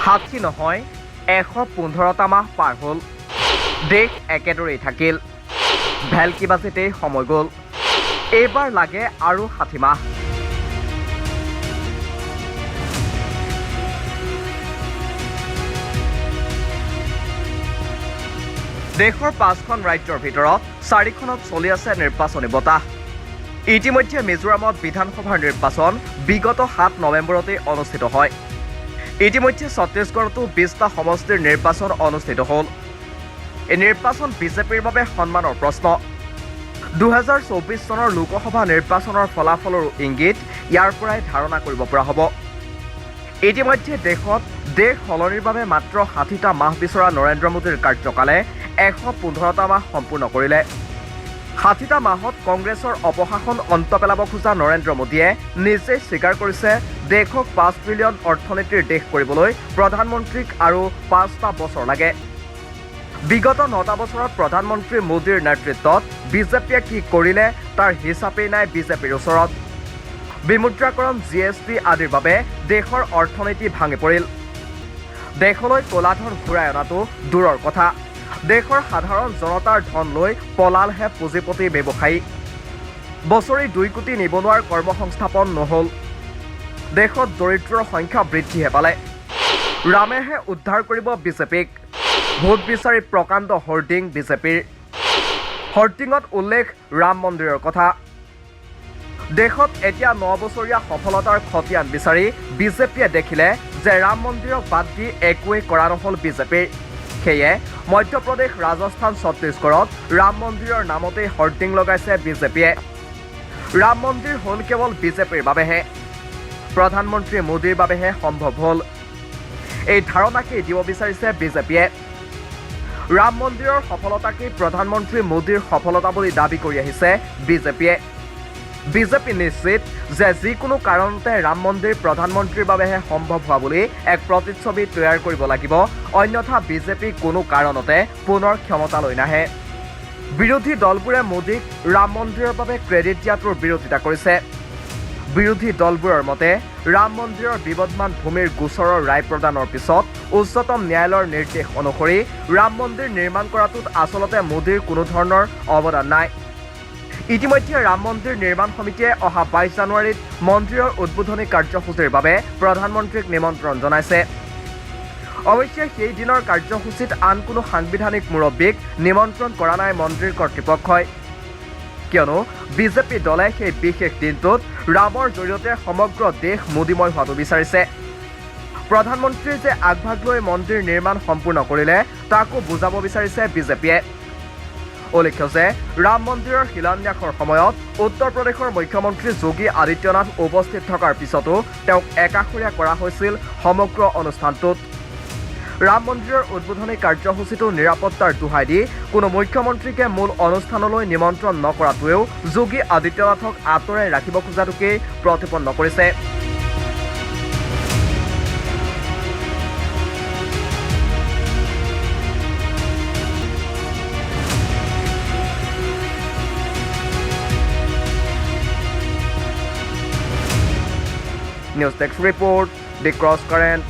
60 নহয়, 115টা মাহ পাৰ হ'ল। দেশ একেদৰেই থাকিল। ভেলকি বাজিতেই সময় গ'ল। এইবাৰ লাগে আৰু 60 মাহ। দেশৰ 5খন ৰাজ্যৰ ভিতৰত 4খনত চলি আছে নিৰ্বাচনী বতাহ। ইতিমধ্যে মিজোৰামত বিধানসভাৰ নিৰ্বাচন বিগত 7 নৱেম্বৰতেই অনুষ্ঠিত হয়। ইতিমধ্যে ছত্তীশগড়তো 20টা সমষ্টিৰ নিৰ্বাচন অনুষ্ঠিত হ'ল। এই নিৰ্বাচন বিজেপিৰ বাবে সন্মানৰ প্ৰশ্ন। 2024 চনৰ লোকসভা নিৰ্বাচনৰ ফলাফলৰো ইংগিত ইয়াৰ পৰাই ধাৰণা কৰিব পৰা হ'ব। ইতিমধ্যে দেশত দেশ সলনিৰ বাবে মাত্ৰ 60টা মাহ বিচৰা নৰেন্দ্ৰ মোদীৰ কাৰ্যকালে 115টা মাহ সম্পূৰ্ণ কৰিলে। 60টা মাহত কংগ্ৰেছৰ অপশাসন অন্ত পেলাব খোজা নৰেন্দ্ৰ মোদীয়ে নিজেই স্বীকাৰ কৰিছে, দেশক 5 ট্ৰিলিয়ন অৰ্থনীতিৰ দেশ কৰিবলৈ প্ৰধানমন্ত্ৰীক আৰু 5টা বছৰ লাগে। বিগত 9টা বছৰত প্ৰধানমন্ত্ৰী মোদীৰ নেতৃত্বত বিজেপিয়ে কি কৰিলে, তাৰ হিচাপেই নাই বিজেপিৰ ওচৰত। বিমুদ্ৰাকৰণ, জিএছটি আদিৰ বাবে দেশৰ অৰ্থনীতি ভাঙি পৰিল। দেশলৈ ক'লা ধন ঘূৰাই অনাটো দূৰৰ কথা, দেশৰ সাধাৰণ জনতাৰ ধন লৈ পলালহে পুঁজিপতি ব্যৱসায়ী। বছৰি 2 কোটি নিবনুৱাৰ কৰ্মসংস্থাপন নহ'ল। দেশত দৰিদ্ৰৰ সংখ্যা বৃদ্ধিহে পালে। ৰামেহে উদ্ধাৰ কৰিব বিজেপিক। ভোট বিচাৰি প্ৰকাণ্ড হৰ্ডিং বিজেপিৰ। হৰ্ডিঙত উল্লেখ ৰাম মন্দিৰৰ কথা। দেশত এতিয়া 9 বছৰীয়া সফলতাৰ খতিয়ান বিচাৰি বিজেপিয়ে দেখিলে যে ৰাম মন্দিৰক বাদ দি একোৱেই কৰা নহ'ল বিজেপিৰ। সেয়ে মধ্যপ্ৰদেশ, ৰাজস্থান, ছত্তীশগড়ত ৰাম মন্দিৰৰ নামতেই হৰ্ডিং লগাইছে বিজেপিয়ে। ৰাম মন্দিৰ হ'ল কেৱল বিজেপিৰ বাবেহে, প্ৰধানমন্ত্ৰী মোদীৰ বাবেহে সম্ভৱ হ'ল। এই ধাৰণাকেই দিব বিচাৰিছে বিজেপিয়ে। ৰাম মন্দিৰৰ সফলতাকেই প্ৰধানমন্ত্ৰী মোদীৰ সফলতা বুলি দাবী কৰি আহিছে বিজেপিয়ে। বিজেপি নিশ্চিত যে যিকোনো কাৰণতে ৰাম মন্দিৰ প্ৰধানমন্ত্ৰীৰ বাবেহে সম্ভৱ হোৱা বুলি এক প্ৰতিচ্ছবি তৈয়াৰ কৰিব লাগিব, অন্যথা বিজেপি কোনো কাৰণতে পুনৰ ক্ষমতালৈ নাহে। বিৰোধী দলবোৰে মোদীক ৰাম মন্দিৰৰ বাবে ক্ৰেডিট দিয়াটোৰ বিৰোধিতা কৰিছে। বিৰোধী দলবোৰৰ মতে, ৰাম মন্দিৰৰ বিবদমান ভূমিৰ গোচৰৰ ৰায় প্ৰদানৰ পিছত উচ্চতম ন্যায়ালয়ৰ নিৰ্দেশ অনুসৰি ৰাম মন্দিৰ নিৰ্মাণ কৰাটোত আচলতে মোদীৰ কোনো ধৰণৰ অৱদান নাই। ইতিমধ্যে ৰাম মন্দিৰ নিৰ্মাণ সমিতিয়ে অহা 22 জানুৱাৰীত মন্দিৰৰ উদ্বোধনী কাৰ্যসূচীৰ বাবে প্ৰধানমন্ত্ৰীক নিমন্ত্ৰণ জনাইছে। অৱশ্যে সেই দিনৰ কাৰ্যসূচীত আন কোনো সাংবিধানিক মুৰব্বীক নিমন্ত্ৰণ কৰা নাই মন্দিৰ কৰ্তৃপক্ষই। কিয়নো বিজেপি দলে সেই বিশেষ দিনটোত ৰামৰ জৰিয়তে সমগ্ৰ দেশ মোদীময় হোৱাটো বিচাৰিছে। প্ৰধানমন্ত্ৰীয়ে যে আগভাগ লৈ মন্দিৰ নিৰ্মাণ সম্পূৰ্ণ কৰিলে, তাকো বুজাব বিচাৰিছে বিজেপিয়ে। উল্লেখ্য যে ৰাম মন্দিৰৰ শিলান্যাসৰ সময়ত উত্তৰ প্ৰদেশৰ মুখ্যমন্ত্ৰী যোগী আদিত্যনাথ উপস্থিত থকাৰ পিছতো তেওঁক একাষৰীয়া কৰা হৈছিল সমগ্ৰ অনুষ্ঠানটোত। ৰাম মন্দিৰৰ উদ্বোধনী কাৰ্যসূচীটো নিৰাপত্তাৰ দোহাই দি কোনো মুখ্যমন্ত্ৰীকে মূল অনুষ্ঠানলৈ নিমন্ত্ৰণ নকৰাটোৱেও যোগী আদিত্যনাথক আঁতৰাই ৰাখিব খোজাটোকেই প্ৰতিপন্ন কৰিছে। News desk report, The Cross Current.